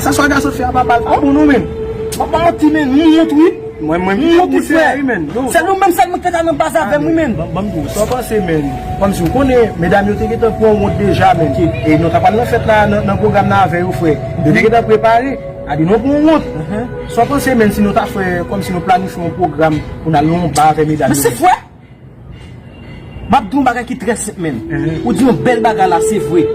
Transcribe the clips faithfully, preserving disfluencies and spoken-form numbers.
Sa Swaga sot fè a, papa, l pa bon non, menn. M ap pa manti, menn, m wont, wi. Mwen, mwen, m wont, wi, frè. Wi, menn. Yo. Se nou menm sèl moun ki te ka nan baz avè m, wi, menn. Ban, ban m di w, sa w panse, menn? Kòmsi w konnen, medam yo te gentan pran wont deja, menn. E nou ta pral nan fèt la, nan, nan pwogram nan avè yo, frè. Yo te gentan prepare. A di nou pran wont. Sa w panse, menn, si nou ta fè, kòmsi nou planifye yon pwogram pou n al nan yon ba avè medam yo? Men se frè. M ap di yon bagay ki trè senp, menn. Ou di yon bèl bagay la, se vre.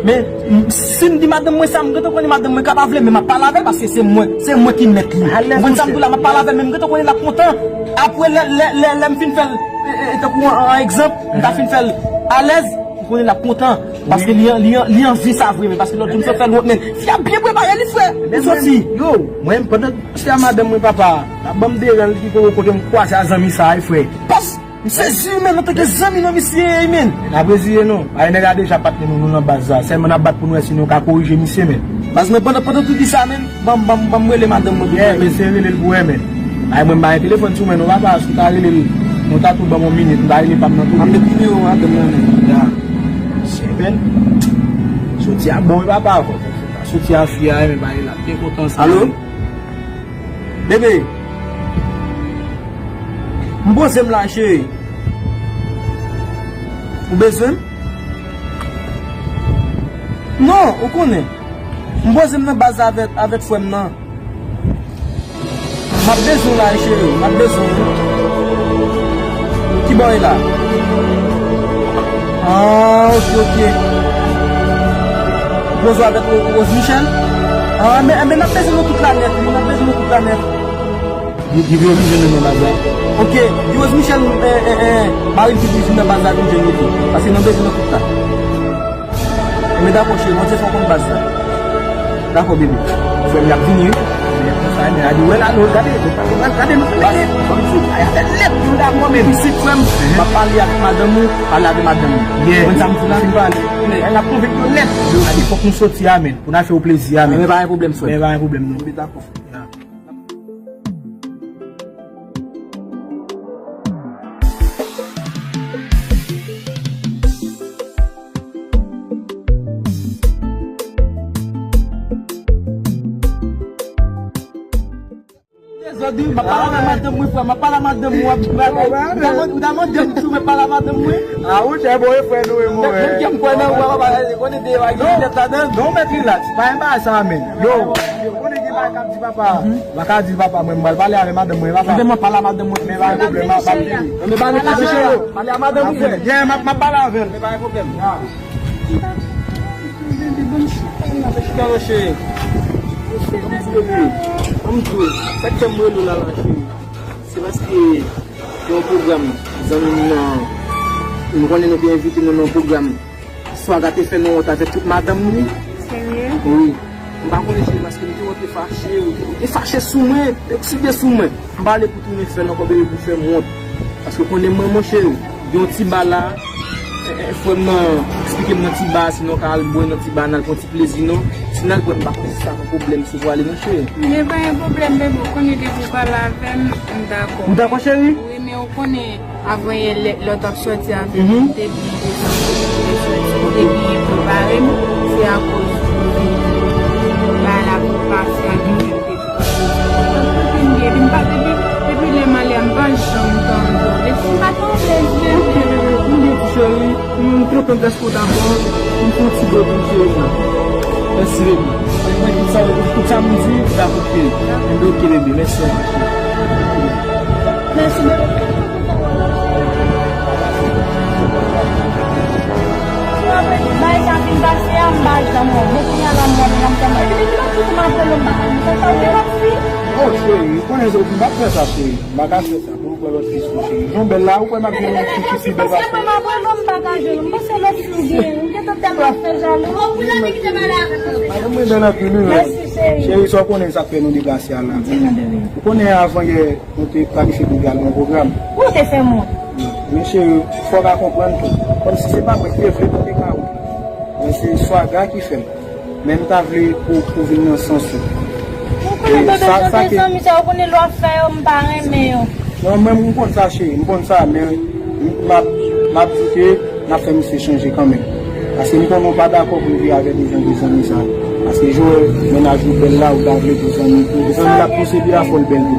Men, m, si m di madanm mwen sa, m gentan konnen madanm mwen ka pa vle, men m ap pale avè l paske se mwen, se mwen ki mèt li. Ou konprann sa m di w la, m ap pale avè l, men m gentan konnen l ap kontan. Apre, lè, lè, lè, lè m fin fè l, e, e, e, tankou an, an egzanp, m ta fin fè l alèz, m konnen l ap kontan. Paske li, li, li anvi sa vre, men paske lòt jou m sot fè l wont, men fi a byen prepare li, frè. Li soti. Yo, mwen, pandan se a madanm mwen, papa, l ap ban m de rèl ki poko kote m kwaze a zanmi sa a, frè. Pas M sezi, menn, antanke zanmi nan misye, menn. N ap reziye nou. Ay, nèg la deja patnè nou, nou nan baz la. Sèlman n ap bat pou nou wè si nou ka korije misye, menn. Baz mwen, pandan, pandan tout di sa, menn, ban m, ban m, ban m rele madanm mwen pou mwen. Mesye, rele l pou wè, menn. Ay, mwen, m pa gen telefòn sou mwen, non, papa, si w ta rele l, nou ta tou ban m yon minit, m ta rele pa m nan tou. M ap met nimewo madanm nan, menn. Ya. Mesye, menn. Soti a bon, wi, papa. Soti a fi a, menn, bagay la byen kontan sa. Alo? Bebe, m poze m la, cheri. Ou bezwen m? Non, ou konnen. M poze m nan baz avèk, avèk frè m nan. M ap bezwen w la, cheri. M ap bezwen w. Ki bò w ye la? Ah, ok, ok. Ou poze w avèk Ro-, Rose Michel? Ah, men, men n ap bezwen nou tout la nèt, wi. N ap bezwen nou tout la nèt. Li, li vle vin jwenn nou nan baz la. Ok, di Rose Michel, eh, eh, eh, mari l ki vin nan baz la vin jwenn li tou. Paske nou bezwen nan tout la. Enben dakò, cheri, mwen te fè w konn baz la. Dakò, bebe. Frè m, y ap vini, wi. Men konsa, men a di, wè la, nou, gade, gade, gade, nou fè lèt. Ban m di w, y a fè lèt, nou dakò, men. Pitit frè m, m ap pale ak madanm ou, pale avè madanm ou. Yeah. Konn sa m di la? Fin pale. Men, n ap konvenk yo nèt. A di, fòk nou soti a, men, pou n al fè w plezi a, men. Men pa gen pwoblèm, frè m. Men pa gen pwoblèm, non. Dakò. Dezòd, wi, m ap pale avè madanm mwen, frè, m ap pale a madanm mwen, w ap, w ta mande, w ta mande m si w mèt pale a madanm mwen. A, ou chè, bon, e frè nou, e mwen. Menm ke m kwè nan ou, papa, konnen de bagay ki tèt ladan. Non, mèt relax, pa gen bagay sa, men. Yo, yo, konnen gen bagay k ap di papa. M pa ka di l, papa, mwen, m pral pale avè madanm mwen, papa. Ebyen, mwen pale a madanm mwen. Men pa gen pwoblèm, m ap pale. Ebyen, pale a madanm mwen, frè. Yeah, m ap, m ap pale avè l. Men pa gen pwoblèm. Ah. Chita non, cheri. Ban m di w, sa k fè m rele w la, la, cheri. Se paske gen yon pwogram, zanmi m nan, m konnen nou te envite nou nan yon pwogram. Swaga te fè nou wont avèk tout madanm li. Serye? Wi. M pa konnen, cheri, paske m te wè w te fache, ou te fache sou mwen, ekside sou mwen. M pa vle pou tounen fè l ankò, bebe, pou fè m wont. Paske w konnen mwen, monchè, gen yon ti ba la, eh, eh, frè m nan eksplike m nan ti ba, si nou ka al bwè nan ti ba, n al pran ti plezi, non. Si n al bwè, m pa konnen si sa yon pwoblèm, si w prale, monchè. Men pa gen pwoblèm, bebe, ou konnen depi w pale avè m, m dakò. Ou dakò, cheri? Wi, men ou konnen, avan yè, lè, lè w t ap sòti avè m, m te byen desann, m te sòti, m te byen prepare m, se akoz bagay la vin pase a, ki fè m te di w pa sòti. Epi m pa, depi, depi lè m ale a, m pa janm tande w. Depi m pa tande w, m te di, cheri, m kontan dèske w dakò, m fè yon ti bo pou cheri sa. Mèsi, baby. Mwen, tout sa, tout sa m di, ou dakò, cheri. Enben, ok, baby, mèsi anpil, cheri. Mèsi, baby. Bagay sa fin pase a, m pa janm wè w. Bon, kounye a la, m wè w, m ap tann. Epi depi lòt jou, m ap rele w, m pa ka di sa, sa w gen lòt fi? Oh, cheri, ou konnen se ou ki m p ap fè sa, cheri. M pa ka fè sa. Pou m pran lòt fi sou, cheri. Jan w bèl la, ou kwè m ap gen yon fi ki pi bèl pase? Paske mwen, m ap rele w, m pa ka jwenn ou. M panse lòt fi w gen. Ou gentan tèlman fè jalou. Madanm mwen bèl anpil, wi, men. Mèsi, cheri. Cheri, sa w konnen sa k fè nou deplase a la. Di m non, bebe. Ou konnen avan yè, nou te planifye pou n te al nan yon pwogram. Ou te fè m wont. Men cheri, fò w ka konprann tou. Kòmsi se pa mwen ki te vle pou te ka wont. Men se Swaga ki fè l. Men m ta vle pou, pou vin nan sans ou. Ou konnen, bebe, sa, sa ke zanmi sa, ou konnen lè w ap fè yo, m pa renmen yo. Non, men m konn sa, cheri, m konn sa, men m, m ap, m ap di ke n ap fè misye chanje kanmenm. Paske m konnen w pa dakò pou l viv avèk de jan de zanmi sa. Paske jan w wè mennaj ou bèl la, ou ta vle pou zanmi tou. Zanmi la pouse pi a fò l bèl tou.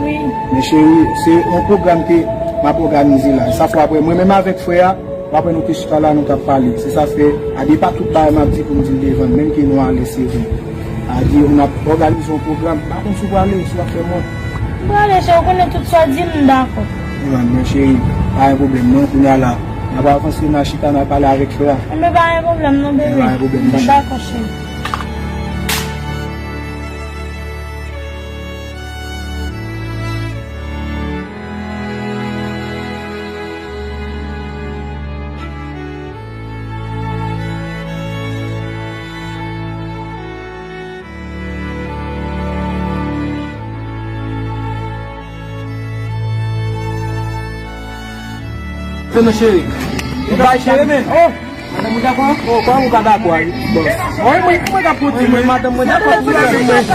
Men cheri, se yon pwogram ke m ap òganize la. Sa fè apre, mwen menm avèk frè a, w apre nou te chita la, nou t ap pale. Se sa fè, a depa tout bagay m ap di pou m di l devan, menm ke nou ale, se vre. A di, nou ap òganize yon pwogram. M pa konn si w prale, si w ap fè mwen. M prale, cheri, ou konnen tout sa w di m, m dakò. Bon, men cheri, pa gen pwoblèm non, kounye a la. N ap avanse, n a chita, n a pale avèk frè a. Enben, pa gen pwoblèm non, bebe. Pa gen pwoblèm non. M dakò, cheri. Tande cheri. Ou bay cheri men. Oh! Madanm ou dakò? Oh, kòman ou ka dakò a wi? Bon. Wi, mwen, mwen ka pwodui mwen, madanm mwen dakò pou madanm mwen.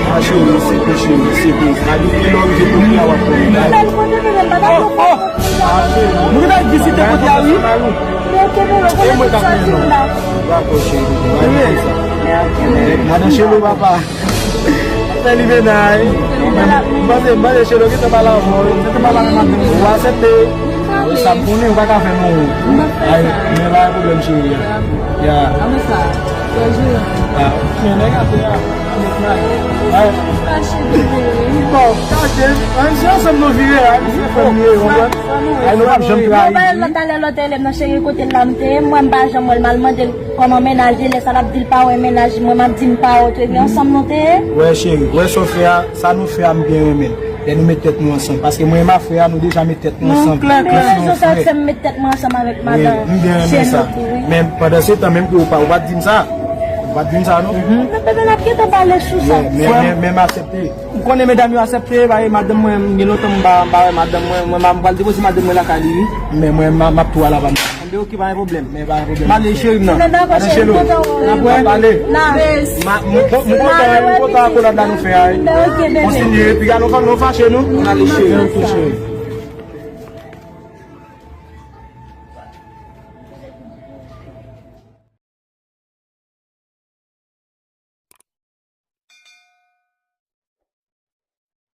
Ah, cheri, se pou cheri, se pou. A di, e lè w rive pou mwen, w ap konnen. Oh, oh. Ah, cheri. Nou gen vizitè kote a wi. E mwen ka konnen non. Dakò, cheri. Madan Chelo, papa. Fè li mennaj. M panse, m panse Chelo gentan pale avè w. Ou aksepte. Sa m konnen, ou pa ka fè non. Ay, men pa gen pwoblèm, cheri. Ya. Ah, men nèg ap fè a. Ay. Bon, kache. Ann, se ansanm nou vire, ay, misye fè m ye, ou konprann? Ay, nou p ap janm trayi. Talè lòt elèv nan cheri kote l la m te ye, m wè m pa janm wè l, m al mande l kòman mennaj li, lè sa l ap di l pa wè mennaj mwen, m ap di m pa wè w tou, epi ansanm nou te ye. Wè cheri, wè sa w fè a, sa nou fè a m byen renmen l. Lè nou met tèt nou ansanm, paske mwen e ma frè a, nou deja met tèt nou ansanm. Ou gen rezon, sa fè m met tèt mwen ansanm avèk madan Chelo tou wi. Men pandan se tan, menm ke ou pa, ou pa t di m sa, ou pa t di m sa non. Men bebe, n ap gentan pale sou sa. Men, men, men m aksepte. Ou konnen medam yo aksepte, paske madanm mwen, m gen lontan m pa, m pa wè madanm mwen, mwen m pral depoze madanm mwen lakay li wi. Men mwen, m, m ap tou al avè m. Anben, oke, pa gen pwoblèm. Men pa gen pwoblèm. M ale cheri m nan. Madan Chelo. N ap wè. N ap pale. M kontan, m kontan akolad la nou fè a wi. Kontinye, epi gade nou fache nou. N ale cheri. Oke cheri.